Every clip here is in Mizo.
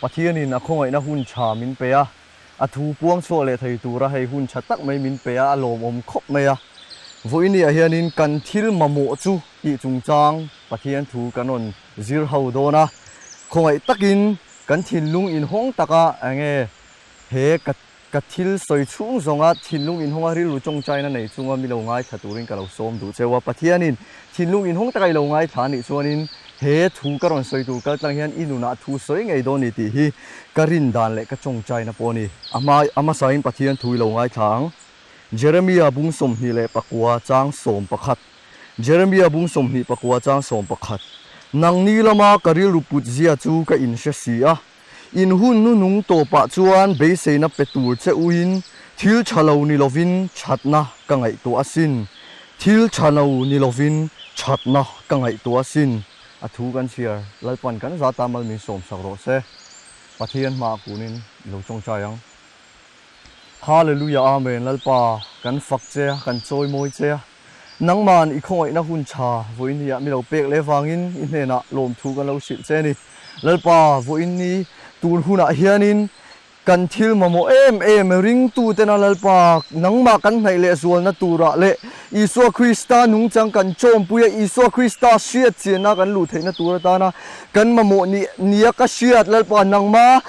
Pathianin a khawngaihna hun tha min pe a, a thu puang chhuak leh thei tura hei hun tha tak mai min pe a, a lawmawm khawp mai a. Vawinia hianin kan thil mamawh chu tih chungchang Pathian thu kan rawn zir ho dawn a, khawngaih takin kan thinlung inhawng taka enge he ka Ka thil sawi chhung zawnga thinlung inhawnga rilru tawngtaina nei chunga mi lo ngaithla turin ka lo sawm duh cheu a. Pathianin thinlung inhawng taka i lo ngaithla a nih chuanin he thu ka rawn sawi tur kal tlang hian i nunah thu sawi ngei dawn ni tih hi ka rin dan leh ka tawngtaina pawh a ni. A hma a hmasain Pathian thu i lo ngaithla ang. Jeremia bung 29 chang 11 Jeremia bung 29 chang 11 Nangni lama ka rilru put zia chu ka inhre si a. In hun hnuhnung tawpah chuan beiseina pe tur che uin thil tha lo ni lovin thatna ka ngaihtuah asin. Thil tha lo ni lovin thatna ka ngaihtuah asin. A thu kan chhiar, Lalpan kan zata mal min sawmsak rawh se. Pathian hmaah kunin i lo tawngtai ang. Hallelujah Amen Lalpa kan fak che a, kan chawimawi che a. Nangman i khawngaihna hun tha vawiin ah mi lo pek leh vangin i hnenah lawmthu kan lo hrilh che a ni. Lalpa vawiin ni tun hunah hianin kan thil mamawh em em ringtutena Lalpa nangmah kan hnaih leh zualna turah leh Isua Krista nungchang kan chawmpuia Isua Krista hriat chianna kan luh theihna tur atana kan mamawh ni nia ka hriat Lalpa nangma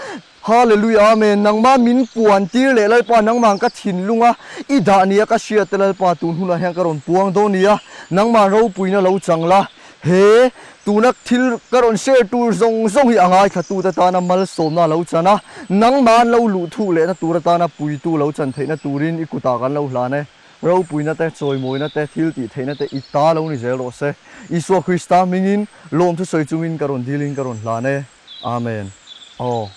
Hallelujah Amen Nangmah min puan tir leh Lalpa nangmah ka thinlung a i dah nia ka hriat te Lalpa tun hunah hian ka rawn puang dawn nia nangmah ropuina lo chang la he tuna thil ka rawn share tur zawng zawng hi a ngaithla tu te tana malsawmna lo chan a nangmah an lo luh thuk lehna tur atana puitu lo chan theihna turin i kutah kan lo hlan e ropuina te chawimawina te thil tih theihna te i ta lo ni zel rawh se Isua Krista hmingin lawmthu sawi chungin ka rawn dilin ka rawn hlan e. Amen. Aw.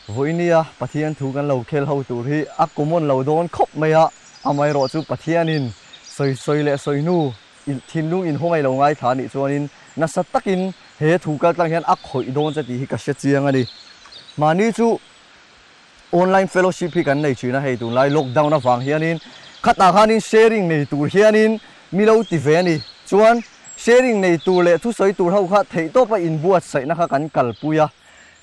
Vawinia Pathian thu kan lo khel ho tur hi a common lo dawn khawp mai a, amaherawh chu Pathianin sawi sawi leh sawi hnu thinlung inhawngaih lo ngaithla anih chuanin nasa takin he thu kaltlang hian a khawih dawn che tih hi ka hre chiang a ni. Mahni chu online fellowship hi kan nei thin a, hei tunlai lockdown avang hianin khatah khanin sharing nei tur hianin mi lo ti ve a ni. Chuan sharing nei tur leh thusawi tur ho kha theihtawpa inbuatsaihna kha kan kalpui a,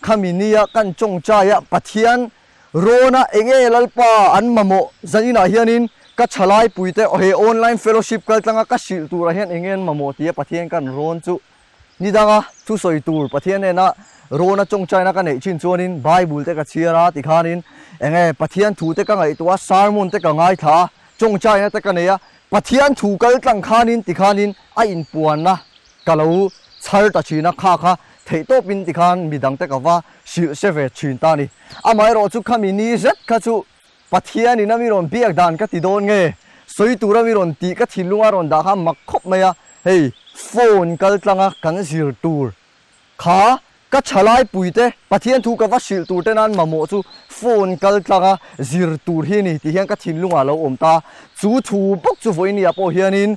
khami nia kan tawngtai a, Pathian rawna enge Lalpa an mamawh zaninah hianin ka thalai puite he online fellowship kaltlanga ka hrilh turah hian enge an mamawh tia Pathian kan rawn chu Ni danga thusawi tur Pathian hnena rawna tawngtaina ka neih thin chuanin Bible te ka chhiar a tikhanin enge Pathian thu te ka ngaihtuah a, sermon te ka ngaithla a, tawngtaina te ka nei a, Pathian thu kal tlang khanin tikhanin a inpuanna ka lo chhar ta thin a, kha kha theihtawpin tikhan midang te ka va hrilh hre ve thin ta a ni. Amaherawh chu khami ni zet kha chu Pathianin a mi rawn biak dan ka ti dawn nge? Sawi tura mi rawn tih ka thinlunga rawn dah kha mak khawp mai a, hei phone kal tlanga kan zir tur kha ka thalai puite Pathian thu ka va hrilh tur te nan mamawh chu phone kal tlanga zir tur hi a ni tih hian ka thinlungah lo awm ta. Chu thu bawk chu vawinia pawh hianin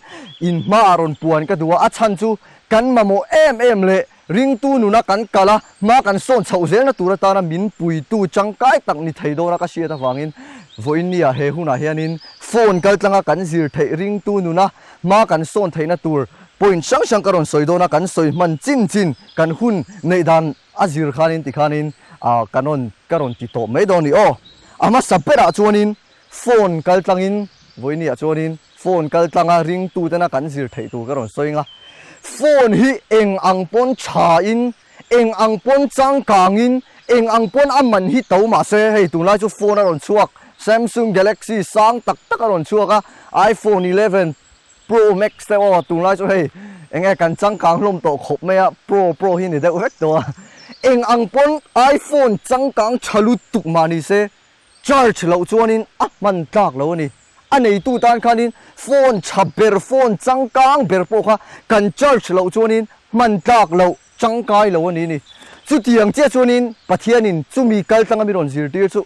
in hmaah rawn puan ka duh a, a chhan chu kan mamawh em em leh Ringtu nuna kan kal a, hma kan sawn chhoh zelna tur atana min puitu tangkai tak ni thei dawna ka hriat avangin vawiinnia he hunah hianin phone kal tlanga kan zir theih ringtu nuna hma kan sawn theihna tur point hrang hrang ka rawn sawi dawna kan sawi hman chin chin kan hun neih dan a zir khanin tikhanin kan rawn ka rawn ti tawh mai dawn ni aw. A hmasa berah chuanin phone kal tlangin vawiinniah chuanin Phone kal tlanga ringtu tena kan zir theih tur ka rawn sawi anga, phone hi eng ang pawn tha in, eng ang pawn changkang in, eng ang pawn a man hi to mah se, hei tunlai chu phone a rawn chhuak, Samsung Galaxy sang tak tak a rawn chhuak a, iPhone 11 Pro Max te aw tunlai chu hei eng nge kan changkang hlawm tawh khawp mai a, Pro Pro hi ni deuh vek tawh a, eng ang pawn iPhone changkang tha lutuk mah ni se, Charge loh chuanin a hman tlak lo a ni. A neitu tan khanin phone tha ber, phone changkang ber pawh kha kan charge loh chuanin hman tlak loh, changkai lo a ni ni. Chutiang chiah chuanin Pathianin chumi kal tlanga mi rawn zirtir chu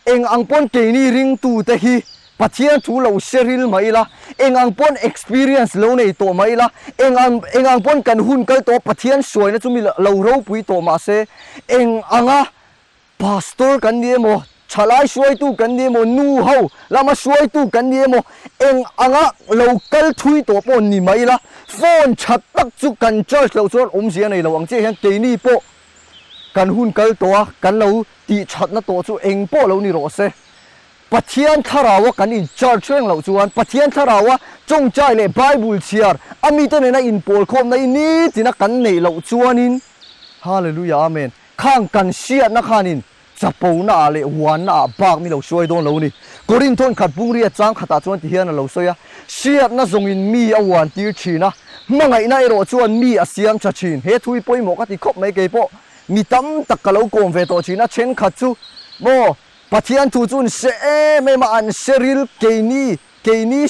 eng ang pawn keini ringtute hi Pathian thu lo hre ril mah ila, eng ang pawn experience lo nei tawh mah ila, eng ang eng ang pawn kan hun kal tawh Pathian hruaina chu mi lo ropui tawh mah se, eng anga Pastor kan ni emaw, thalai hruaitu kan ni emaw, nu ho lama hruaitu kan ni emaw, eng anga lo kal thui tawh pawh ni mai ila, phone tha tak chu kan charge loh chuan awmzia nei lo ang chiah hian keini pawh Kan hun kal tawh a, kan lo tih thatna tawh chu eng pawh lo ni rawh se. Pathian Thlaraua kan in charge reng loh chuan Pathian Thlaraua tawngtai leh Bible chhiar a mite nena inpawlkhawmna hi nitina kan neih loh chuanin Hallelujah Amen khang kan hriatna khanin chapona ah leh huanna ah bak mi lo hruai dawn lo ni. Korinthon khat bungria chang khatah chuan tihian a lo sawi a, Hriatna zawngin mi a uan tir thin a, hmangaihna erawh chuan mi a siam tha thin. He thu hi pawimawh ka ti khawp mai keipawh mi tam tak ka lo kawm ve tawh thin a, thenkhat chu maw Pathian thu chu an hre em em a, an hre ril keini, keini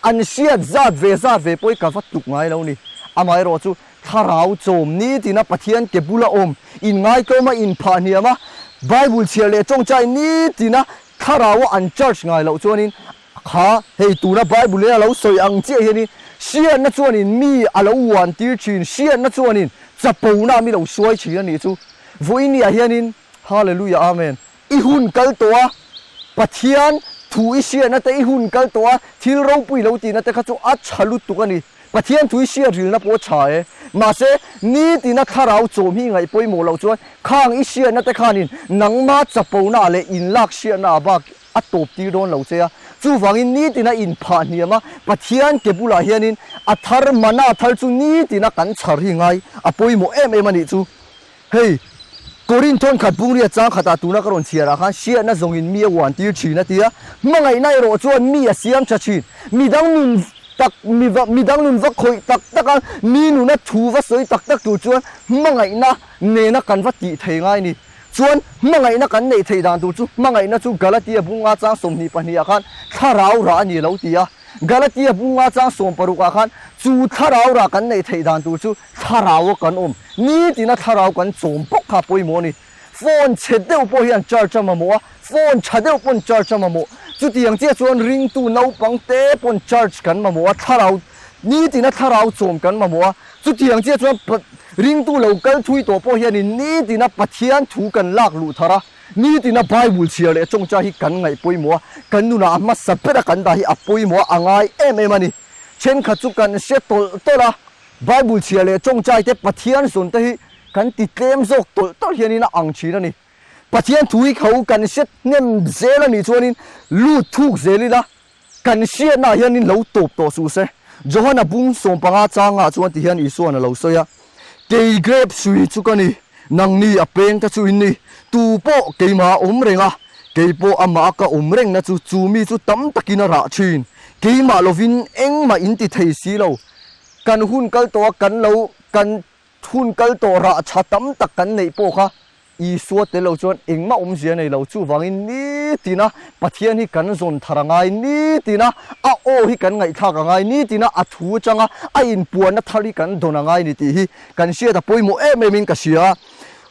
an hriat zat ve zat ve pawh hi ka va tluk ngai lo ni. Amaherawh chu thlarau chawm nitina Pathian ke bula awm, inngaitawma inphah hniam a, Bible chhiar leh tawngtai nitina thlaraua an charge ngai loh chuanin kha hei tuna Bible in a lo sawi ang chiah hianin hriatna chuanin mi a lo uan tir thin, hriatna chuanin chapona mi lo hruai thin a nih chu. Vawiin-ah hianin Hallelujah Amen. I hun kal tawh a, Pathian thu i hriatna te, i hun kal tawh a, thil ropui lo tihna te kha chu a tha lutuk a ni. Pathian thu i hriat rilna pawh a tha e. Mahse, nitina thlarau chawm hi i ngaih pawimawh loh chuan khang i hriatna te khanin nangma chapona leh inlak hriatna ah bak a tawp tir dawn lo che a. Chuvangin nitina inphah hniam a, Pathian ke bulah hianin a thar mana thar chu nitina kan chhar hi ngai a pawimawh em em a nih chu. Hei, Korin thawnkhat bungria chang khatah tuna ka rawn chhiarah khan hriatna zawngin mi a uan tir thin a ti a, hmangaihna erawh chuan mi a siam tha thin. Midang nun tak, midang nun va khawih tak tak a, mi nuna thu va sawi tak tak tur chuan hmangaihna nena kan va tih thei ngai ni. Chuan hmangaihna kan neih theih dan tur chu hmangaihna chu Galatia bunga chang 22 ah khan thlarau rah a ni lo ti a, Galatia bunga chang 16 ah khan chu thlarau rah kan neih theih dan tur chu Thlarau a kan awm. Nitina thlarau kan chawm bawk kha pawimawh a ni. Phone chhe deuh pawh hian charge a mamawh a, phone tha deuh pawn charge a mamawh. Chutiang chiah chuan ringtu naupang te pawn charge kan mamawh a, thlarau, nitina thlarau chawm kan mamawh a. Chutiang chiah chuan ringtu lo kal thui tawh pawh hianin nitina Pathian thu kan lak luh thar a, nitina Bible chhiar leh tawngtai hi kan ngaih pawimawh a, kan nunah a hmasa bera kan dah hi a pawimawh a, a ngai em em a ni. Thenkhat chu kan hre tawlh tawlh a. Bible chhia leh tawngtai te Pathian zawn te hi kan ti tlem zawk tawlh tawlh hianin a ang thin a ni. Pathian thu hi kho kan hre hnem zel a nih chuanin lut thuk zel ila kan hriatnaah hianin lo tawp tawh suh se. Johana bung 15 changah chuan ti hian Isua'n a lo sawi a, Kei grape sui chu ka ni, nangni a peng te chu in ni, tu pawh keimah a awm reng a, kei pawh amah a ka awm rengna chu chu mi chu tam takin a rah thin, keimah lovin engmah in ti thei si lo. Kan hun kal tawh a kan lo kan hun kal tawh rah tha tam tak kan neih pawh kha Isua tel lo chuan engmah awmzia nei lo. Chuvangin nitina Pathian hi kan zawn thar a ngai, nitina a aw hi kan ngaihthlak a ngai, nitina a thu atanga a inpuanna thar hi kan dawn a ngai ni tih hi kan hriat a pawimawh em em in ka hria.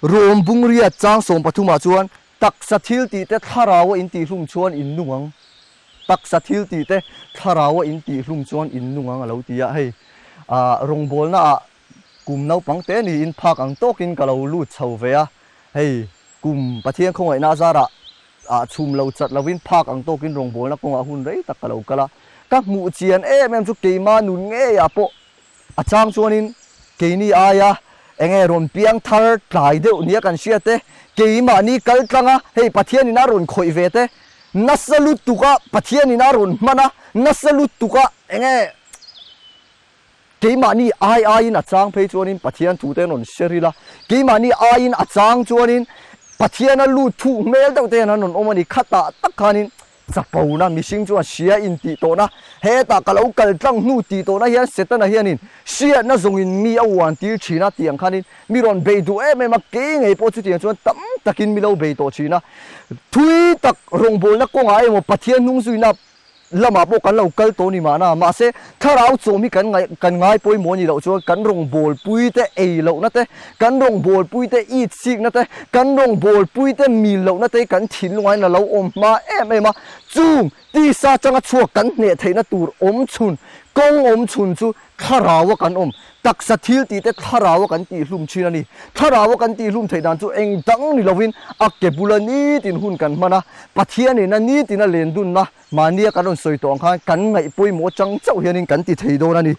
Rom bungriat chang 13 ah chuan taksa thil tih te thlarau a intihhlum chuan in nung ang. Taksa thil tih te thlarau a in tih hlum chuan in nung ang a lo ti a, hei ah rawngbawlna ah kum naupang te niin phak ang tawkin ka lo lut chho ve a, hei kum Pathian khawngaihna azarah ah chhum lo chat lovin phak ang tawkin rawngbawlna kawngah hun rei tak ka lo kal a, ka hmuh chian em em chu keima nun ngeiah pawh A chang chuanin keini aia enge rawn piang thar tlai deuh nia kan hria te, keimahni kal tlanga hei Pathianin a rawn khawih ve te, nasa lutuka Pathianin a rawn hman a, nasa lutuka enge keimahni ai aiin a chang phei chuanin Pathian thu te an rawn hre ril a, keimahni aiin a chang chuanin Pathian a lut thuh hmel deuh te hian an rawn awm a ni, khatah tak khanin Chapona mihring chuan hria in tih tawhna, hetah ka lo kal tlang hnu tih tawhna hian Setana hianin hriatna zawngin mi a uan tir thin a tih ang khanin mi rawn bei duh em em a, kei ngei pawh chutiang chuan tam takin mi lo bei tawh thin a. Thui tak rawngbawlna kawngah emaw Pathian hnung zuina lamah pawh kan lo kal tawh ni mahna, mahse thlarau chawm hi kan ngaih kan ngai pawimawh ni loh chuan kan rawngbawlpui te ei lohna te, kan rawngbawlpui te it sikna te, kan rawngbawlpui te mil lohna te hi kan thinlungain a lo awm hma em em a, chung tisa changa chhuak kan hneh theihna tur awm chhun, kawng awm chhun chu thlaraua kan awm, taksa thil tih te thlaraua kan tihhlum thin a ni. Thlaraua kan tihhlum theih dan chu eng dang ni lovin a ke bula nitin hun kan hman a, Pathian ina nitina len dunna mahnia kan rawn sawi tawh ang khan kan ngaih pawimawh chang chauh hianin kan ti thei dawn a ni.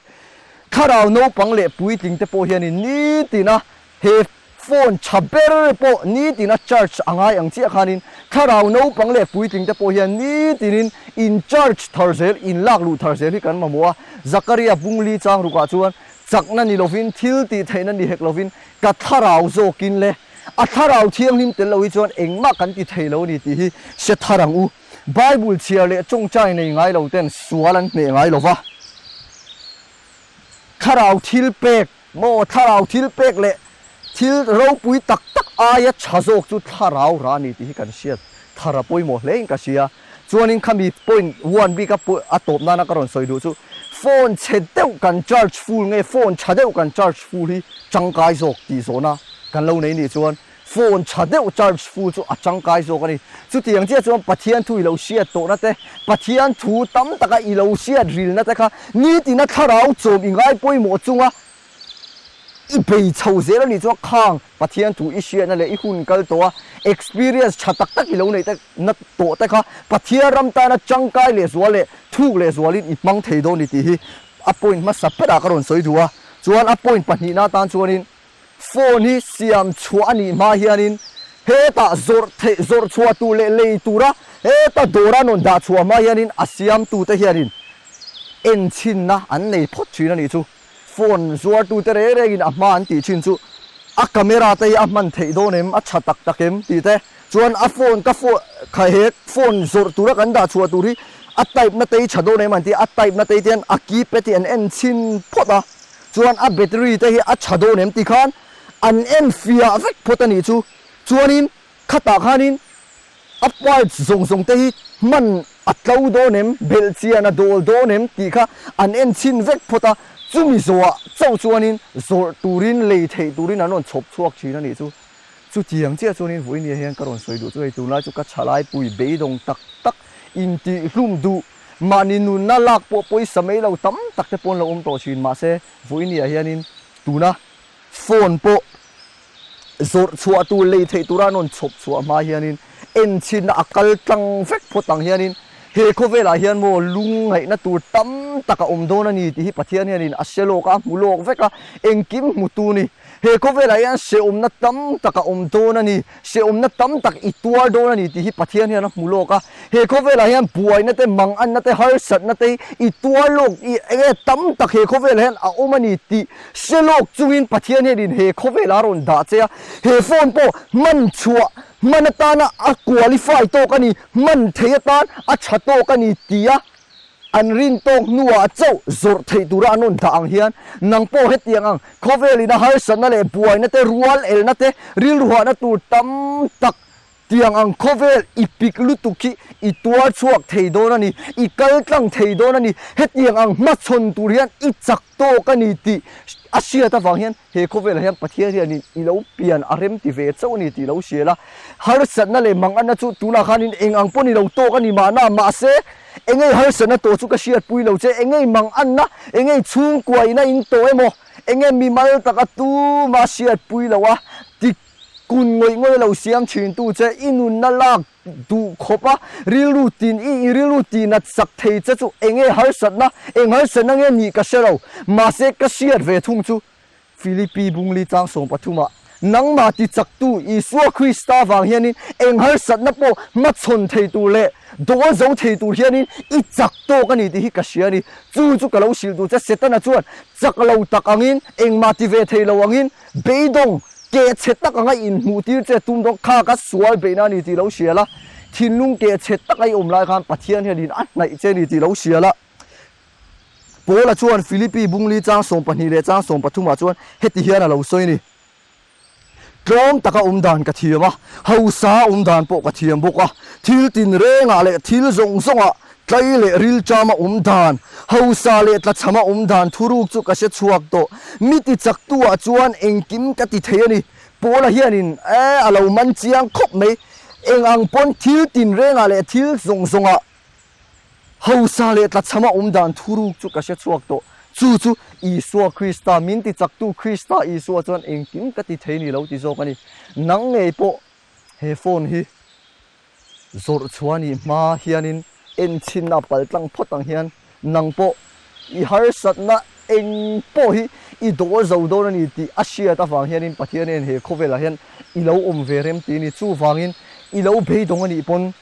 Thlarau naupang leh puitling te pawh hianin nitina he. Phone tha ber pawh nitina charge a ngai ang chiah khanin thlarau naupang leh puitling te pawh hian nitinin in charge thar zel, in lak luh thar zel hi kan mamawh a. Zakaria Bungli chang rukah chuan chakna ni lovin, thil tih theihna ni hek lovin ka thlarau zawkin le a thlarau thianghlim tel lo hi chuan engmah kan ti thei lo a ni tih hi hre thar ang u. Bible chhiar leh tawngtai nei ngai lo ten sual an hneh ngai lo va. Thlarau thil pek maw thlarau thil pek leh thil ropui tak tak aia tha zawk chu thlarau ra a ni tih hi kan hriat thar a pawimawh hle in ka hria. Chuanin khami point one bik a a tawp nana ka rawn sawi duh chu phone chhe deuh kan charge full nge phone tha deuh kan charge full hi tangkai zawk tih zawhna kan lo nei nih chuan Phone tha deuh charge full chu a tangkai zawk a ni. Chutiang chiah chuan Pathian thu i lo hriat tawhna te, Pathian thu tam taka i lo hriat rilna te kha nitina thlarau chawm i ngai pawimawh chunga i bei chho zel a nih chuan khang Pathian thu i hriatna leh i hun kal tawha experience tha tak tak i lo neih te na tawh te kha Pathian ram tana tangkai lehzual leh thuk lehzualin i hmang thei dawn ni tih hi a point hmasa berah ka rawn sawi duh a. Chuan a point pahnihna atan chuanin Phone hi siam chhuah a nih hma hianin hetah zawrh theih zawrh chhuah tur leh lei tura heta dawra nawn dah chhuah hma hianin a siamtute hianin enchhinna an nei phawt thin a nih chu. Phone zuartute reng rengin a hma an tih thin chu a camera te hi a hman theih dawn em, a tha tak tak em tih te chuan a phone ka phone kha he phone zawrh tura kan dah chhuah tur hi a type na te hi tha dawn em an ti a, a type na te hi te hian a keypad hi an enchhin phawt a. Chuan a battery te hi a tha dawn em ti khan an en fiah vek phawt a nih chu. Chuanin khatah khanin a parts zawng zawng te hi hman a tlo dawn em, belh chian a dawl dawn em tih kha an en chhin vek phawt a. Chumi zawhah chauh chuanin zawrh turin lei theih turin an rawn chhawp chhuak thin a nih chu. Chutiang chiah chuanin vawinia hian ka rawn sawi duh chu hei tunlai chu ka thalaipui beidawng tak tak intihhlum duh Mahni nunna lak pawh pawisa mai lo tam tak te pawn lo awm tawh thin mahse vawinia hianin tuna phone pawh zawrh chhuah tur lei theih tura an rawn chhawp chhuah hma hianin enchhinna a kal tlang vek phawt ang hianin he khawvelah hian maw lungngaihna tur tam tak a awm dawn a ni tih hi Pathian hianin a hre lawk a, a hmu lawk vek a, engkim hmutu ni. He khawvelah hian hrehawmna tam tak a awm dawn a ni, hrehawmna tam tak i tuar dawn a ni tih hi Pathian hian a hmu lawk a. He khawvelah hian buaina te, manganna te, harsatna te hi i tuar lawk i enge tam tak he khawvelah hian a awm a ni tih hre lawk chungin Pathian hianin he khawvelah a rawn dah che a. He phone pawh hman chhuah hman atana a qualify tawk a ni, hman thei atan a tha tawk a ni tih a An rin tawk hnuah chauh zawrh theih tura an rawn dah ang hian nang pawh hetiang ang khawvelin a harsatna leh buaina te, rual elna te, rilruhahna tur tam tak tiang ang khawvel i pik lutuk hi i tuar chhuak thei dawn a ni, i kal tlang thei dawn a ni, hetiang ang hmachhawn tur hian i chak tawk a ni tih a hriat avang hian he khawvelah hian Pathian hianin i lo pian a rem ti ve chauh a ni tih lo hria la. Harsatna leh manganna chu tunah khanin eng ang pawh ni lo tawk a ni mahna, mahse engei harsatna tawh chu ka hriatpui lo che, engei manganna, engei chhungkua ina in tawh emaw, enge mimal taka tuma hriatpui lo a, ti kun ngawih ngawih lo siam thintu che, i nunna lak duh khawp a, rilru tin i i rilru tinat sak thei che chu enge harsatna, eng harsatna nge nih ka hre lo, mahse ka hriat ve thung chu Philippi Bungli chang 13 ah, Nangmah ti chaktu Isua Krista vang hianin eng harsatna pawh hmachhawn thei tur leh dawl zo thei tur hianin i chak tawk a ni tih hi ka hria a ni. Chu chu ka lo hrilh duh che, Setana chuan chak lo tak angin, engmah ti ve thei lo angin, beidawng keh chhe tak anga inhmuh tir che tum dawn kha ka sual beihna a ni tih lo hria la, thinlung keh chhe tak a i awm lai khan Pathian hianin a hnaih che a ni tih lo hria la. Paula chuan Philippi Bungli chang 12 leh chang 13 ah chuan heti hian a lo sawi a ni, Tlawm taka awm dan ka thiam a, hausa awm dan pawh ka thiam bawk a, thil tinrengah leh thil zawng zawngah tlai leh rilṭama awm dan, hausa leh tlachhama awm dan thuruk chu ka hre chhuak tawh. Mi ti chaktu-ah chuan engkim ka ti thei a ni. Paula hianin a lo man chiang khawp mai, eng ang pawn thil tinrengah leh thil zawng zawngah Hausa leh tlachhama awm dan thuruk chu ka hre chhuak tawh. Chu chu Isua Krista, min ti chaktu Krista Isua chuan engkim ka ti thei ni lo ti zawk a ni. Nang ngei pawh he phone hi zawrh chhuah nih hma hianin enchhinna paltlang phawt ang hian nang pawh i harsatna. eng pawh hi i dawl zo dawn a ni tih a hriat avang hianin Pathian hian he khawvelah hian i lo awm ve rem ti a ni. Chuvangin i lo beidawng a nih pawn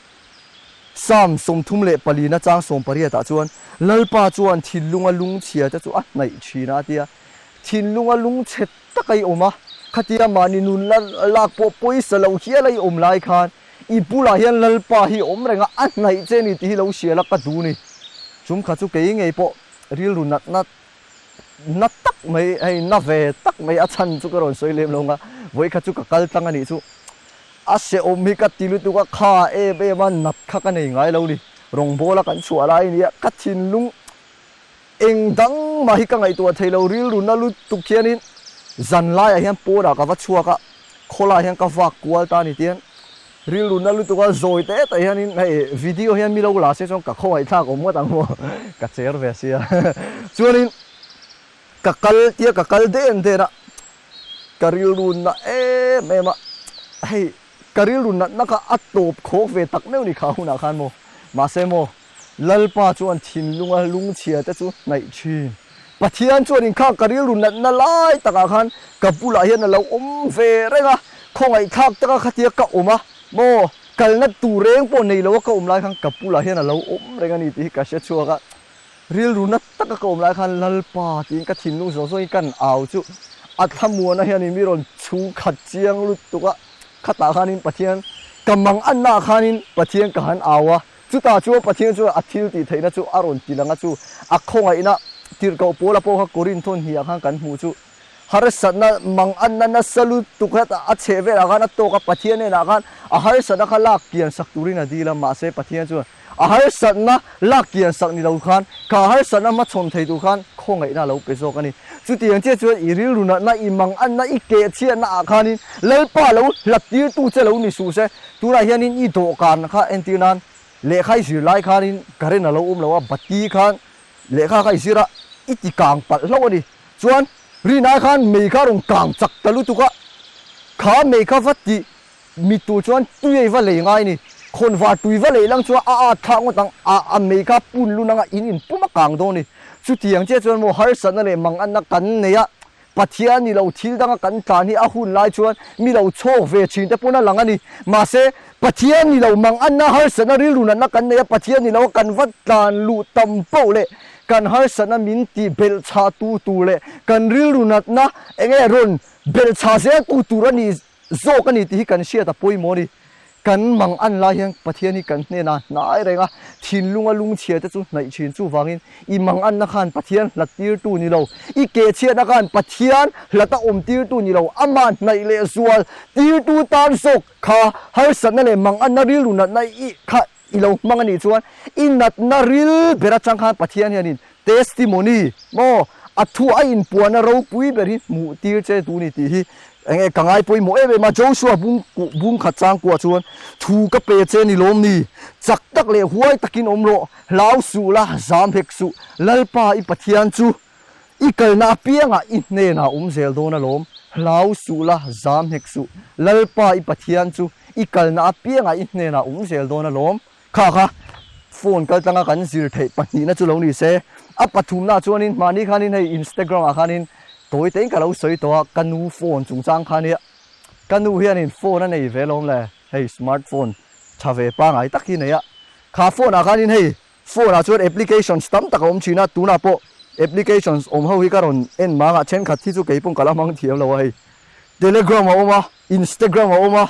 Psalm 34 na chang 18 ah chuan Lalpa chuan thinlunga lungchhia te chu a hnaih thin a a ti a. Thinlunga lungchhe tak a i awm a, khatia mahni nun la lak pawh pawisa lo hial a i awm lai khan i bulah hian Lalpa hi awm reng a, a hnaih che ni tih hi lo hria la ka duh ni. Chum kha chu kei ngei pawh rilru natna na tak mai hei na ve tak mai a chhan chu ka rawn sawi lem lo ang a, vawi kha chu ka kal tlang a nih chu a hrehawm hi ka ti lutuk a, kha em em a nat kha ka nei ngai lo ni, rawngbawla kan chhuah lai nia ka thinlung Eng dang mah hi ka ngaihtuah thei lo, rilru na lutuk hianin zan laiah hian pawnah ka va chhuak a, khawlaiah hian ka vak kual ta a ni tiang rilru na lutuk a zawi te te hianin hei video hian mi lo la se chuan ka khawngaihthlak awm ngawt ang maw ka cher ve sia chuanin ka kal tia ka kal den den a ka rilru na em em a hei ka rilru natna kha a tawp khawk ve tak meuh ni kha hunah khan maw mahse maw Lalpa chuan thinlunga lungchhia te chu hnaih thin. Pathian chuan inkhak ka rilru natna lai takah khan ka bulah hian a lo awm ve reng a, khawngaihthlak taka khatia ka awm a, maw kalna tur reng pawh nei loa ka awm lai khan ka bulah hian a lo awm reng a ni tih hi ka hre chhuak a. Rilru nat taka ka awm lai khan Lalpa tiin ka thinlung zawng zawngin kan au chu a thlamuana hianin mi rawn chhungkhat chiang lutuk a, khatah khanin Pathian ka mang annaah khanin Pathian ka han au a. Chutah chuan Pathian chuan a thil tih theihna chu a rawn ti lang a, chu a khawngaihna tirhkoh Paula pawh kha Korinth hniah khan kan hmuh chu harsatna mang anna nasa lutuk hetah a chheh velah khan a tawk a, Pathian hnenah khan a harsatna kha lak kian sak turin a dil a, mahse Pathian chuan a harsatna lak kian sak ni lo khan kha harsatna hmachhawn thei tur khan khawngaihna a lo pe zawk a ni. Chutiang chiah chuan i rilru natna, i mang anna, i kehchhiatna ah khanin Lalpa lo hlat tirtu che lo ni suh se. Tunah hianin i dawhkan kha entir nan lehkha i zir lai khanin current a lo awm lo a, bati khan lehkha kha i zir a, i ti kang palh hlauh a ni. Chuan rinai khan mei kha a rawn kang chak ta lutuk a, kha mei kha va ti mit tur chuan tui a i va lei ngai a ni. Khawnvar tui va lei lang chuan a at thlak ngawt ang, a a mei kha pun lun anga in in pum a kang dawn a ni. Chutiang chiah chuan maw harsatna leh manganna kan nei a, Pathian ni lo thil danga kan tlan hi a hun lai chuan mi lo chhawk ve thin te pawn a lang a ni. Mahse, Pathian ni lo manganna harsatna rilru natna kan nei a, Pathian ni lo a kan va tlan luh tam poh leh kan harsatna min ti belhchhah tu tur leh kan rilru natna eng nge rawn belhchhah zel tu tur a ni zawk a ni tih hi kan hriat a pawimawh a ni. Kan mang an lai hian Pathian hi kan hnenah hnai reng a, thinlunga lungchhia te chu hnaih thin. Chuvangin i mang anna khan Pathian hlat tirtu ni lo, i kehchhiatna khan Pathian hlata awm tirtu ni lo, amah hnaih leh zual tirtu tan zawk kha harsatna leh mang anna rilru natna i kha i lo hmang a nih chuan i natna ril ber atang khan Pathian hianin testimony maw a thu a inpuanna ropui ber hi hmuh tir che tu ni tih hi eng nge ka ngai pawimawh em em a Joshua bung bung khat chang kuah chuan thu ka pe che ni lawm ni chak tak leh huai takin awm rawh hlau suh la zam hek suh Lalpa i Pathian chu I kalna apiangah i hnenah awm zel dawn alawm, hlau suh la, zam hek suh. Lalpa i Pathian chu i kalna apiangah i hnenah awm zel dawn alawm. Kha kha phone kal tlanga kan zir theih pahnihna chu lo ni se. A pathumnaah chuanin mahni khanin hei Instagram ah khanin tawi tein ka lo sawi tawh a, ka nu phone chungchang kha nia. Ka nu hianin phone a nei ve alawm le, hei smartphone tha ve pangai tak hi nei a. Kha phone ah khanin hei Phone ah chuan applications tam tak a awm thin a, tunah pawh applications awm ho hi ka rawn en mang a, thenkhat hi chu kei pawh ka la hmang thiam lo a hei. Telegram a awm a, Instagram a awm a,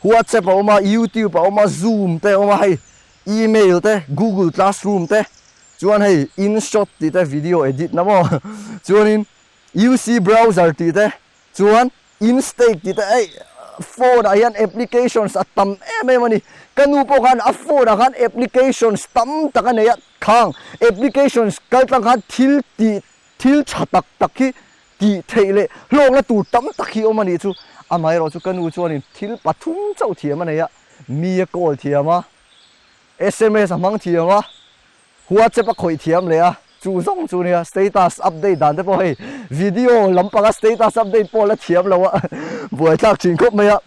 WhatsApp a awm a, YouTube a awm a, Zoom te a awm a hei, email te, Google Classroom te, chuan hei InShot tih te video edit na maw, chuanin UC browser tih te, Chuan Instake tih te hei phone ah hian applications a tam em em a ni. Ka nu pawh khan a phone ah khan applications tam tak a nei a, khang applications kal tlang khan thil tih thil tha tak tak hi tih theih leh hlawkna tur tam tak hi awm a nih chu. Amaherawh chu ka nu chuanin thil pathum chauh thiam a nei a, mi a call thiam a, sms a hmang thiam a, WhatsApp a khawih thiam leh a, chu zawng chu nia status update dan te pawh hei video lampanga status update pawh la thiam lo a buaithlak thin khawp mai a.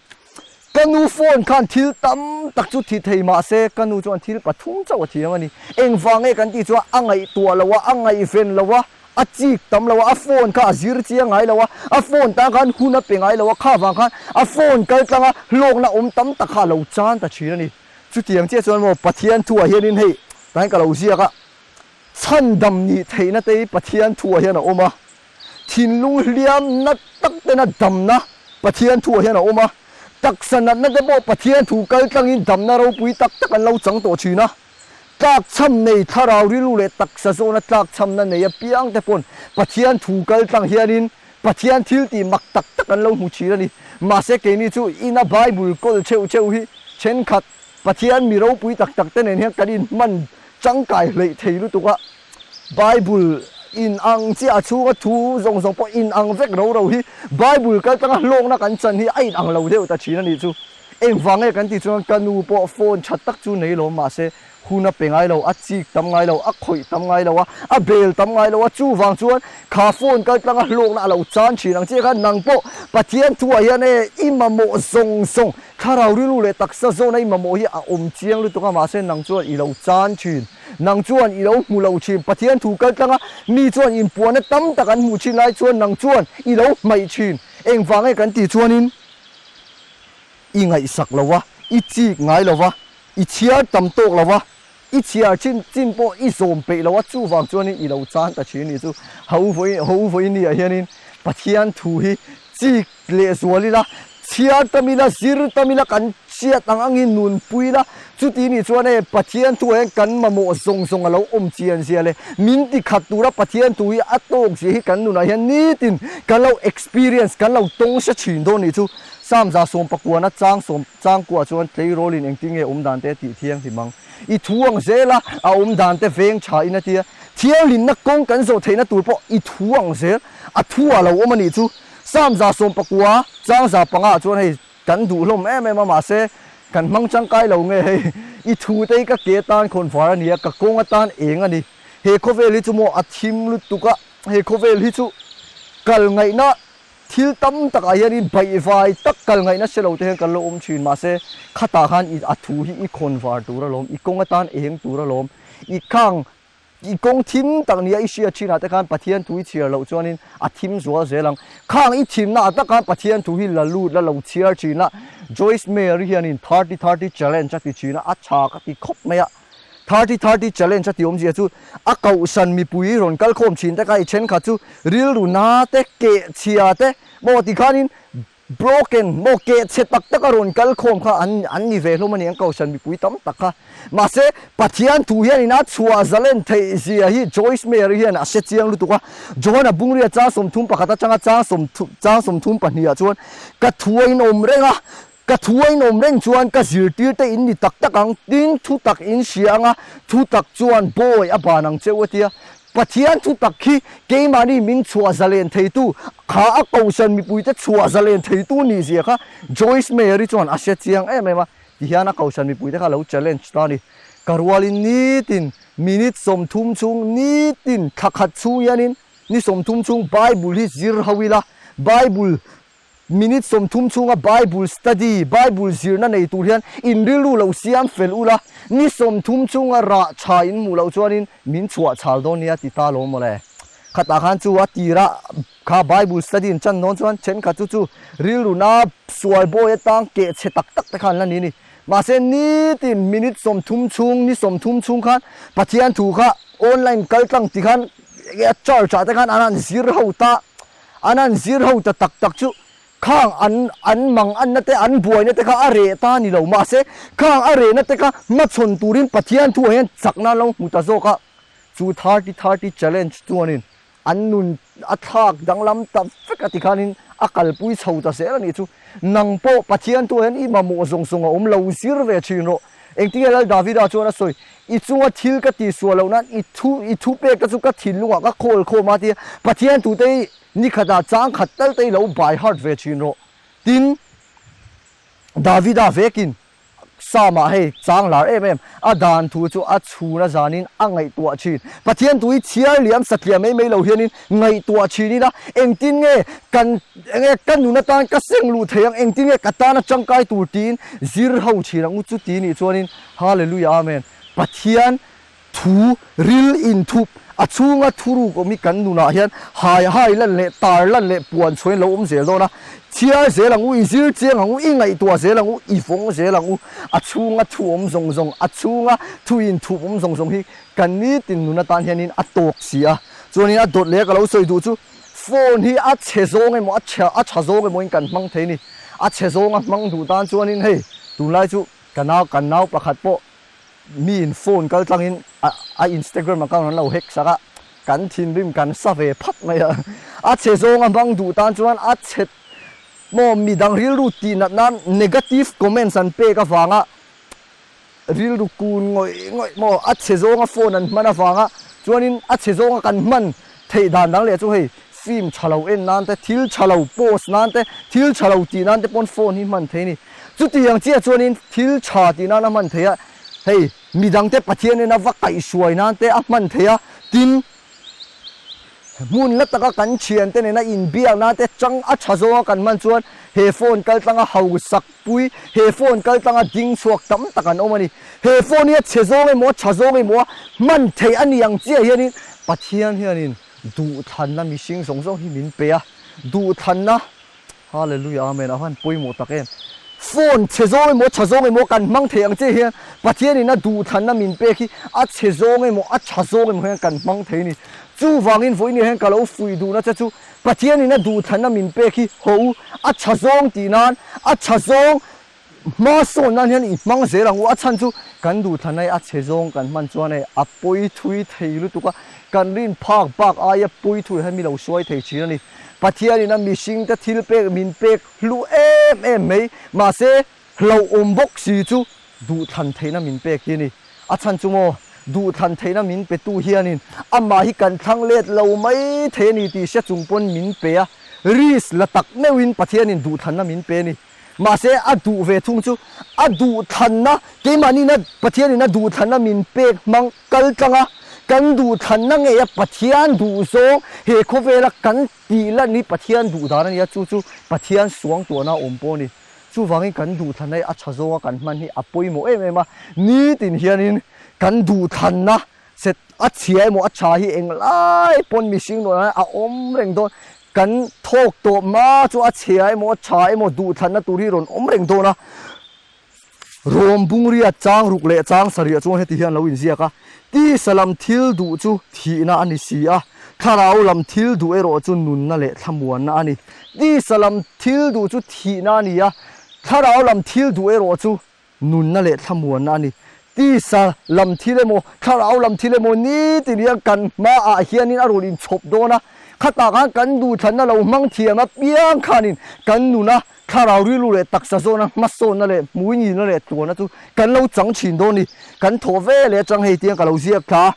Ka nu phone khan thil tam tak chu thi thei mah se ka nu chuan thil pathum chauh a thiam a ni. Engvang nge kan tih chuan a ngaihtuah lo a, a ngaihven lo a, A chik tam lo a, a phone kha a zir chiang ngai lo a, a phone tan khan hun a pe ngai lo a, kha vang khan a phone kal tlang a hlawkna awm tam tak kha a lo chan ta thin a ni. Chutiang chiah chuan maw Pathian thuah hianin hei tain ka lo ziak a, chhandam nih theihna te hi Pathian thuah hian a awm a, thinlung hliam na tak tena damna Pathian thuah hian a awm a, taksa natna te pawh Pathian thu kal tlangin damna ropui tak tak an lo chang tawh thin a. Tlakchham nei thlarau rilru leh taksa zawhna tlakchhamna nei apiang te pawn Pathian thu kal tlang hianin Pathian thil tih mak tak tak an lo hmu thin a ni. Mahse keini chu ina Bible kawl cheuh cheuh hi thenkhat Pathian mi ropui tak tak te nen hian kan inhman tangkai hleih thei lutuk a. Bible in ang chiah a chhunga thu zawng zawng pawh in ang vek ro ro hi Bible kal tlanga hlawkna kan chan hi a in ang lo deuh ta thin a nih chu. Engvang nge kan tih chuan ka nu pawh phone tha tak chu nei lo mahse hun a pe ngai lo, a chik tam ngai lo, a khawih tam ngai lo a, a bel tam ngai lo a, chuvang chuan kha phone kal tlanga hlawkna a lo chan thin ang chiah khan nang pawh Pathian thuah hian e i mamawh zawng zawng thlarau rilru leh taksa zawna i mamawh hi a awm chiang lutuk a mahse nang chuan i lo chan thin. Nang chuan i lo hmu lo thin. Pathian thu kal tlanga mi chuan inpuahna tam tak an hmuh thin lai chuan nang chuan i lo hmaih thin. Engvang nge kan tih chuanin i ngaihsak lo va, i chik ngai lo va, i chhiar tam tawk lo va, i chhiar chin chin pawh i zawm peih lo a, chuvang chuanin i lo chan ta thin ni chu. Ho vawi ho vawi niah hianin Pathian thu hi chik lehzual ila, chhiar tam ila, zir tam ila, kan hriat ang angin nunpui ila, chuti nih chuan hei Pathian thu ah hian kan mamawh zawng zawng a lo awm chian zia leh min ti khat tura Pathian thu hi a tawk zia hi kan nunah hian nitin kan lo experience, kan lo tawng hre thin dawn nih chu. Samza sawmpakuana chang sawm changkuah chuan tleirawlin engtin nge awm dan te tih thianghlim ang. I thu ang zel a, a awm dan te veng tha in a tia. Thianghlimna kawng kan zawh theihna tur pawh i thu ang zel a thu ah lo awm a nih chu. Samza 14 changza panga ah chuan hei kan duh hlawm em em a mahse kan hmang tangkai lo nge hei i thu te hi ka ke atan khawn var a ni a ka kawng atan eng a ni. He khawvel hi chu maw a thim lutuk a he khawvel hi chu kal ngaihna Thil tam takah hianin baihvai tak kal ngaihna hre lo te hian kan lo awm thin. Mahse, khatah khan i a thu hi i khawn var tur alawm, i kawng atan eng tur alawm, i khang i kawng thim tak nia i hriat thinah te khan Pathian thu i chhiar loh chuanin a thim zual zel ang. Khang i thimna ah tak khan Pathian thu hi la lut la lo chhiar thin a. Joyce Meyer hianin 30 30 challenge a ti thin a, a tha ka ti khawp mai a. 30 30 challenge a tih awmzia chu a kohhran mipui rawn kal khawm thin te kha i thenkhat chu rilru na te keh chhia te maw ti khanin broken maw keh chhe tak tak a rawn kal khawm kha an an ni ve hlawm a ni ang kohhran mipui tam tak kha. Mahse Pathian thu hianin a chhuah zalen theih zia hi Joyce Meyer hian a hre chiang lutuk a. Johana Bungria chang 31 atanga chang chang 32 ah chuan ka thu a inawm reng a, Ka thu a inawm reng chuan ka zirtir te in ni tak tak ang, tin thu tak in hria anga thu tak chuan bawi a ban ang che u a tia. Pathian thu tak khi keimahni min chhuah zalen theitu, kha a kohhran mipuite chhuah zalen theitu nih zia kha Joyce Meyer-i chuan a hre chiang em em a, tihian a kohhran mipuite kha a lo challenge ta a ni. Ka rualin nitin minute 30 chhung nitin thla khat chhung hianin ni 30 chhung Bible hi zir ho ila, Bible Minute 30 chhunga Bible study, Bible zirna nei tur hian in rilru lo siam fel ula, ni 30 chhunga rah tha in hmuh loh chuanin min chhuah chhal dawn nia ti ta lo mawle. Khatah khan chu a tira kha Bible study in chan dawn chuan thenkhat chu chu rilru na sual bawi atang keh chhe tak tak te khan la ni a ni. Mahse nitin minute 30 chhung, ni 30 chhung khan Pathian thu kha online kal tlang ti khan church ah te khan an han zir ho ta. An han zir ho ta tak tak chu khang an an mang anna te an buaina te kha a reh ta a ni lo. Mahse, khang a rehna te kha hmachhawn turin Pathian thuah hian chakna an lo hmu ta zawk a. Chu 30 30 challenge chuanin an nun a thlak danglam ta vek a tikhanin a kalpui chho ta zel a nih chu. Nang pawh Pathian thuah hian i mamawh zawng zawng a awm lo zir ve thin rawh. Engtinge Lal Davida chuan a sawi, I chunga thil ka tihsual loh nan i thu i thu pek te chu ka thinlungah ka khawl khawm a tia Pathian tute hi ni khatah chang khat tal te hi lo by heart ve thin rawh. Tin, Davida vekin Psalm-ah hei chang lar em em a dan thu chu a chhun a zanin a ngaihtuah thin. Pathian tu hi chhiar liam satliah mai mai lo hianin ngaihtuah thin ila engtin nge kan Enge ka nun atan ka seng luh thei ang, engtin nge ka tana tangkai tur tiin zir ho thin ang u chu ti nih chuanin Hallelujah Amen Pathian thu ril inthup. A chhunga thuruk awm hi kan nunah hian hai hai lan leh tar lan leh puan chhuain lo awm zel dawn a. Chhiar zel ang u, i zir chiang ang u, i ngaihtuah zel ang u, i vawng zel ang u. A chhunga thu awm zawng zawng, a chhunga thu inthup awm zawng zawng hi kan nitin nun atan hianin a tawk si a. Chuanin a dawt leh a ka lo sawi duh chu phone hi a chhe zawng emaw a chhe a tha zawng emaw in kan hmang thei a ni. A chhe zawnga hmang duh tan chuanin hei tunlai chu ka nau kan nau pakhat pawh miin phone kal tlangin a a Instagram account an lo hack sak a, kan thinrim kan sa ve phat mai a. A chhe zawnga hmang duh tan chuan a chhe maw midang rilru tih nat nan negative comments an pek avanga rilru kun ngawih ngawih maw a chhe zawnga phone an hman avanga chuanin a chhe zawnga kan hman theih dan dang leh chu hei film tha lo en nan te thil tha lo post nan te thil tha lo tih nan te pawn phone hi hman thei a ni. Chutiang chiah chuanin thil tha tih nan a hman thei a, hei midangte Pathian ena va kaihhruai nan te a hman thei a, tin hmun la taka kan thiante nena inbiak nan te chang a tha zawnga kan hman chuan he phone kal tlanga hausak pui, he phone kal tlanga ding chhuak tam tak an awm a ni. He phone hi a chhe zawng emaw a tha zawng emaw a hman theih a ni ang chiah hianin Pathian hianin duhthlanna mihring zawng zawng hi min pe a, duhthlanna Hallelujah Amen a van pawimawh tak em. Phone chhe zawng emaw tha zawng emaw kan hmang thei ang che hian Pathian in a duhthlanna min pek hi a chhe zawng emaw a tha zawng emaw hian kan hmang thei a ni. Chuvangin vawiin hian ka lo fuih duhna che chu Pathian in a duhthlanna min pek hi haw u a tha zawng tih nan a tha zawng Hma sawn nan hian i hmang zel ang u, a chhan chu kan duhthlan ai a chhe zawng kan hman chuan hei a pawi thui thei lutuk a, kan rin phak bak aia pawi thui hian mi lo hruai thei thin a ni. Pathianin a mihringte thil pek min pek hlu em em mai, mahse hlauhawm bawk si chu duhthlan theihna min pek hi a ni. A chhan chu maw, duhthlan theihna min petu hianin amah hi kan thlang let lo mai thei a ni tih hre chung pawn min pe a, risk la tak meuhin Pathianin duhthlanna min pe a ni. Mahse, a duh ve thung chu a duhthlanna, keimahniina Pathianin a duhthlanna min pek hmang kal tlang a, kan duhthlanna ngeia Pathian duh zawng he khawvela kan tih lan hi Pathian duh dan a ni a, chu chu Pathian suangtuahna a awm pawh a ni. Chuvangin kan duhthlanna hi a tha zawnga kan hman hi a pawimawh em em a, nitin hianin kan duhthlanna Set a chhia emaw a tha hi englai pawn mihring nuah hian a awm reng dawn. Kan thawk tawh hma chu a chhia emaw a tha emaw duhthlanna tur hi rawn awm reng dawn a. Rawm bungria chang ruk leh chang sarih chuan heti hian lo inziak a, Tisa lam thil duh chu thihna a ni si a, thlarau lam thil duh erawh chu nunna leh thlamuanna a ni. Tisa lam thil duh chu thihna a ni a, thlarau lam thil duh erawh chu Nunna leh thlamuanna a ni. Tisa lam thil emaw, thlarau lam thil emaw nitin hian kan hmaah hianin a rawn inchhawp dawn a. Khatah khan kan duhthlanna lo hmang thiam apiang khanin kan nuna thlarau rilru leh taksa zawna hmasawnna leh hmuinilna leh tluanna chu kan lo chang thin dawn a ni. Kan thawh ve leh atang hei tiang ka lo ziak thla a.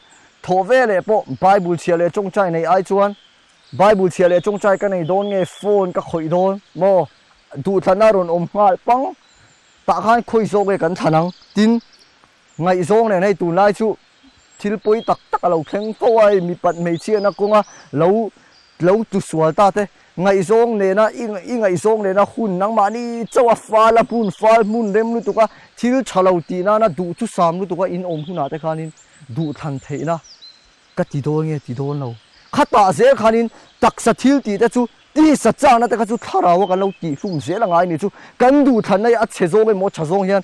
Thawh ve leh pawh Bible chhiah leh tawngtai nei ai chuan Bible chhiah leh tawngtai ka nei dawn nge phone ka khawih dawn maw? Duhthlanna a rawn awm nghal pang. Tah khan khawi zawk nge kan thlan ang? Tin, ngaihzawng nen hei tunlai chu thil pawi tak tak a lo thleng fo a, hei mipat hmeichhiatna kawnga lo lo tusual ta te, ngaihzawng nena i i ngaihzawng nena hun nangmahni chauh a fal a hmun fal hmun rem lutuk a, thil tha lo tih nana duhthusam lutuk a in awm hunah te khanin duhthlan theihna Ka ti dawn nge ti dawn lo. Khatah zel khanin taksa thil tih te chu tisa chakna te kha chu thlarau a kan lo tihhlum zel a ngai ni chu kan duhthlanna hi a chhe zawng emaw tha zawng hian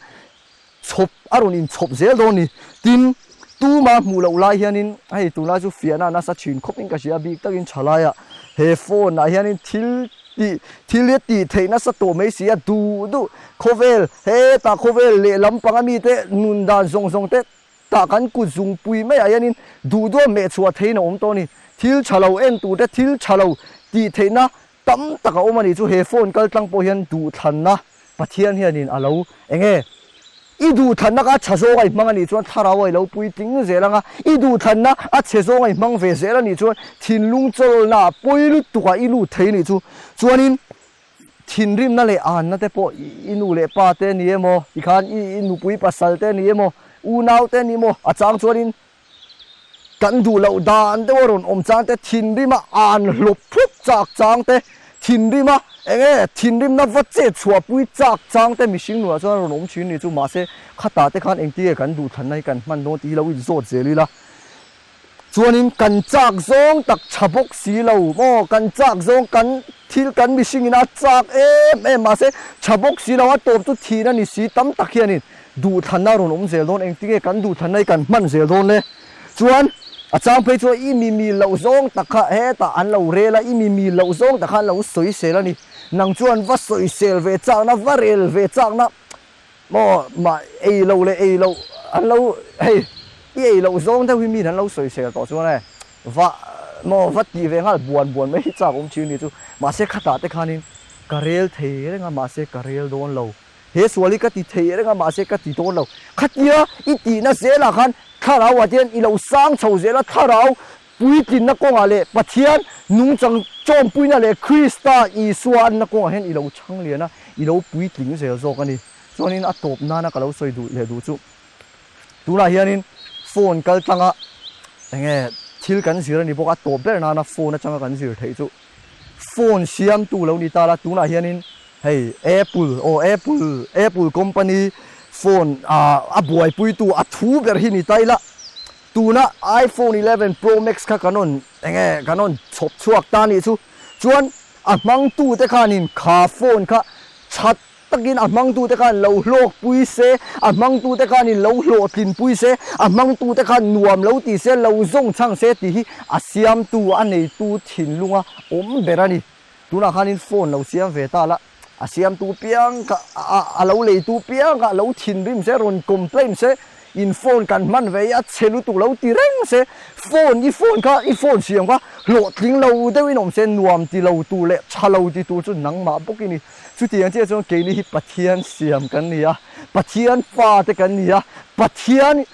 chhawp a rawn inchhawp zel dawn ni. Tin, tuma hmuh loh lai hianin hei tunlai chu fiahna a nasa thin khawpin ka hria bik takin tha laiah he phone ah hianin thil tih thil hi a tih theih nasa tawh mai si a duh duh khawvel hetah khawvel lehlam panga mite nun dan zawng zawng te Tah kan kut zungpui maiah hianin duh duha meh chhuah theihin a awm tawh a ni. Thil tha lo en tur te, thil tha lo tih theihna tam tak a awm a ni chu he phone kal tlang pawh hian duhthlanna Pathian hianin a lo eng e. I duhthlanna kha a tha zawng a i hmang a nih chuan thlarau a i lo puitling zel ang a, i duhthlanna a chhe zawng a i hmang ve zel a nih chuan thinlung chawlna ah pawi lutuk ah i lut thei a nih chu. Chuanin Thinrimna leh anna te pawh i nu leh pa te ni emaw, tikhan i nupui pasal te ni emaw, unau te ni emaw, a chang chuanin kan duh loh dan deuh a rawn awm chang te, thinrima an hlawp thlup chak chang te, thinrima eng nge thinrimna va chet chhuahpui chak chang te mihring nunah chuan a rawn awm thin ni chu mahse khatah te khan engtinge kan duhthlanna hi kan hman dawn tih hi lo inzawt zel ila. Chuanin kan chak zawng tak tha bawk si lo maw, kan chak zawng kan thil kan mihring ina chak em em mahse tha bawk si lo a tawp chu thihna ni si tam tak hianin duhthlanna rawn awm zel dawn engtinge kan duhthlanna hi kan hman zel dawn le. Chuan a chang phei chuan i mi mi loh zawng tak kha hetah an lo rel a, i mi mi loh zawng tak kha an lo sawisel a ni. Nang chuan va sawisel ve chakna, va rel ve chakna Maw mah ei loh leh ei loh an lo hei i ei loh zawng deuh hi min an lo sawisel tawh chuan e va maw va tih ve nghal buan buan mai hi chak awm thin ni chu mahse khatah te khanin ka rel thei reng a mahse ka rel dawn lo he sual hi ka ti thei reng a mahse ka ti dawn lo khatia i tihna zelah khan thlarau ah te hian i lo sang chho zel a thlarau Puitlinna kawngah leh Pathian nungchang chawmpuina leh Krista Isua anna kawngah hian i lo chhang lian a, i lo puitling zel zawk a ni. Chuanin a tawp nana ka lo sawi duh leh duh chu tunah hianin phone kal tlanga eng nge thil kan zir a ni bawk a, tawp ber nana phone atanga kan zir theih chu phone siamtu lo ni ta la, tunah hianin hei Apple aw Apple Apple company phone ah a buaipuitu a thu ber hi ni ta ila. Tuna iPhone 11 Pro Max kha kan rawn eng nge kan rawn chhawp chhuak ta nih chu. Chuan a hmangtute khanin kha phone kha that takin a hmangtute khan lo hlawkpui se, a hmangtute khanin lo hlawhtlinpui se, a hmangtute khan nuam lo ti se, lo zawng chhang se tih hi a siamtu a neitu thinlunga awm ber a ni. Tunah khanin phone lo siam ve ta la, a siamtu piang kha a lo leitu piang kha a lo thinrim se, rawn complain se, in phone kan hman ve hi a chhe lutuk lo ti reng se, phone i phone kha i phone siam kha hlawhtling lo deuhin awm se, nuam ti lo tur leh tha lo ti tur chu nangmah bawk i ni. Chutiang chiah chuan keini hi Pathian siam kan ni a, Pathian fate kan ni a, Pathian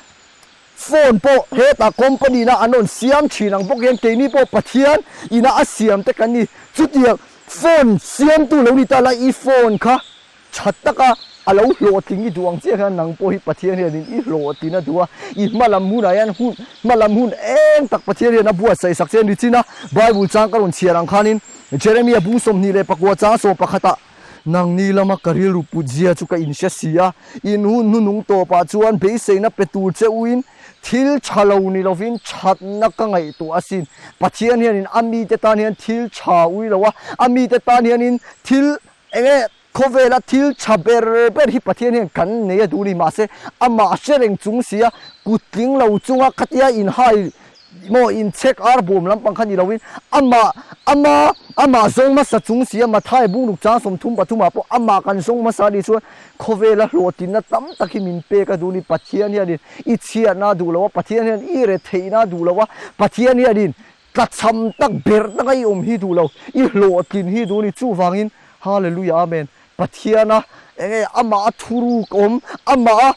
Phone pawh hetah company na an rawn siam thin ang bawk hian keini pawh Pathian ina a siam te kan ni. Chutiang phone siamtu lo ni ta la i phone kha tha taka a lo hlawhtling i duh ang chiah hian nang pawh hi Pathian hianin i hlawhtlin a duh a, i hmalam hunah hian hun hmalam hun eng tak Pathian hian a buatsaih sak che a ni chin a. Bible chang ka rawn chhiar ang khanin Jeremia bung 21 chang 11 ah Nangni lama ka rilru put zia chu ka inhre si a, in hun hnunung tawpah chuan beiseina pe tur che uin thil tha lo ni lovin thatna ka ngaihtuah asin. Pathian hianin a mite tan hian thil tha ui lo a, a mite tan hianin thil eng nge khawvela thil tha ber ber hi Pathian hian kan nei a duh a ni. Mahse, amah hre reng chung si a, kut tling lo chunga khatia inhai Maw inchhek ar bawm lampang kha ni loin amah ama amah zawng hmasa chung si a Mathai bungruk chang 33 ah pawh amah kan zawng hmasa a nih chuan khawvela hlawhtlinna tam tak hi min pek a duh ni Pathian hianin i chhiatna a duh lo a Pathian hian i retheihna a duh lo a Pathian hianin tlachham tak ber taka i awm hi duh lo i hlawhtlin hi duh ni chuvangin Hallelujah Amen Pathiana enge amah a thuruk awm amah a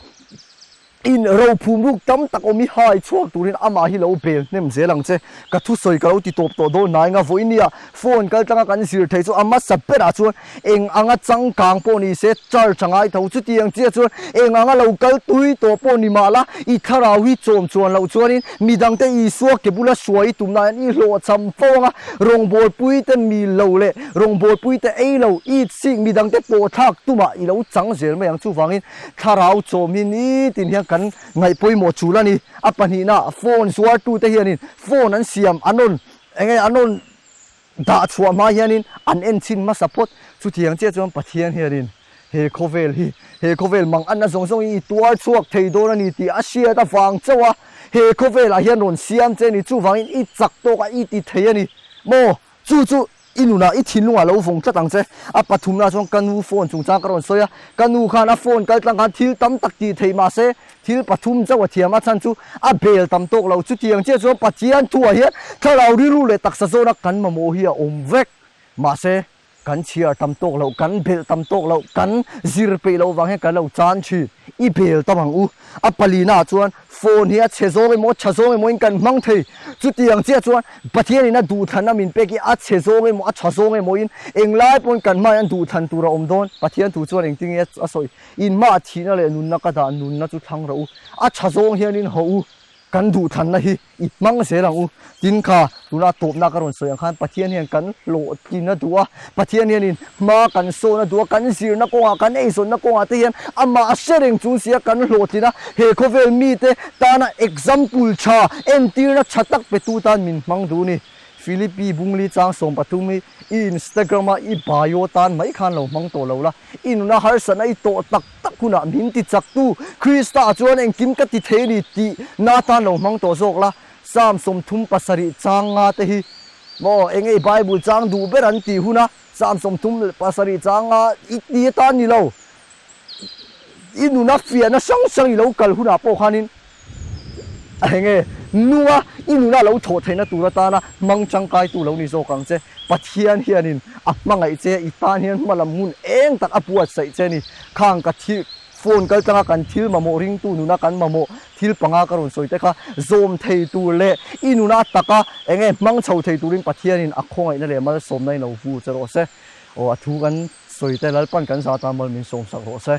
In rophum ruk tam tak awm i hai chhuak turin amah hi lo bel hnem zel ang che. Ka thusawi ka lo ti tawp tawh dawn hnai nga vawinia phone kal tlanga kan zir thei chu a hmasa berah chuan eng anga changkang pawh ni se charge a ngai tho. Chutiang chiah chuan eng anga lo kal tui tawh pawh ni mah la i thlarau hi chawm chuan loh chuanin midangte Isua ke bula hruai i tumna hian i hlawhchham fo anga rawngbawlpui te mil lo leh rawngbawlpui te ei lo i chhik midangte pawh thlak tumah i lo chang zel mai ang chuvangin Thlarau chawm hi nitin hian kan ngaih pawimawh chul a ni. A pahnihna, phone zuartute hianin phone an siam an rawn eng nge an rawn dah chhuah hma hianin an en chhin hmasa phawt. Chutiang chiah chuan Pathian hianin he khawvel hi, he khawvel mang anna zawng zawng hi i tuar chhuak thei dawn a ni tih a hriat avang chauh a, he khawvelah hian rawn siam che a ni. Chuvangin i chak tawk a, i ti thei a ni maw? Chu chu i nunah i thinlungah lo vawng tlat ang che. A pathumna chuan ka nu phone chungchang ka rawn sawi a, ka nu khan a phone kal tlang khan thil tam tak tih theih mah se thil pathum chauh a thiam a chhan chu a bel tam tawk lo. Chutiang chiah chuan Pathian thuah hian thlarau rilru leh taksa zawna kan mamawh hi a awm vek. Mahse, kan chhiar tam tawk loh, kan belh tam tawk loh, kan zir peih loh vang hian kan lo chan thin. I bel tam ang u. A palina chuan phone hi a chhe zawng emaw, tha zawng emaw in kan hmang thei. Chutiang chiah chuan Pathian in a duhthlanna min pek hi a chhe zawng emaw, a tha zawng emaw in englai pawn kan hmaiah an duhthlan tur a awm dawn. Pathian thu chuan engtin nge a sawi? In hmaah thihna leh nunna ka dah, nunna chu thlang rawh u. A tha zawng hian in haw u. Kan duhthlanna hi i hmang zel ang u. Tin kha, tuna tawpna ka rawn sawi ang khan Pathian hian kan hlawhtlin a duh a, Pathian hianin hma kan sawn a duh a, kan zirna kawngah, kan eizawnna kawngah te hian amah a hre reng chung sia kan hlawhtlin a, he khawvel mite tana example tha, entirna tha tak petu tan min hmang duh a ni. Philippi Bungli chang 13 hi i Instagram a i bio tan mai khan lo hmang tawh lo la, i nuna harsatna i tawh tak tak hunah min ti chak tu Krista ah chuan engkim ka ti thei a ni tih na tan lo hmang tawh zawk la. Psalm 37 chang nga te hi maw eng nge i Bible chang duh ber an tih huna Psalm 37 chang nga i ti atan ni lo. I nuna fiahna hrang hrang i lo kal hunah pawh khanin eng nge nunga i nuna lo thawh theihna tur atana hmang tangkaitu lo ni zawk ang che. Pathian hianin a hmangaih che, i tan hian hma lam hun eng tak a buatsaih che ni. Khang ka thil phone kal tlanga kan thil mamawh ringtu nuna kan mamawh thil panga ka rawn sawi te kha zawm thei tur leh i nuna taka eng nge hmang chho thei turin Pathianin a khawngaihna leh malsawmna in lo vur che rawh se. Aw a thu kan sawi te Lalpan kan zah tan mal min sawmsak rawh se.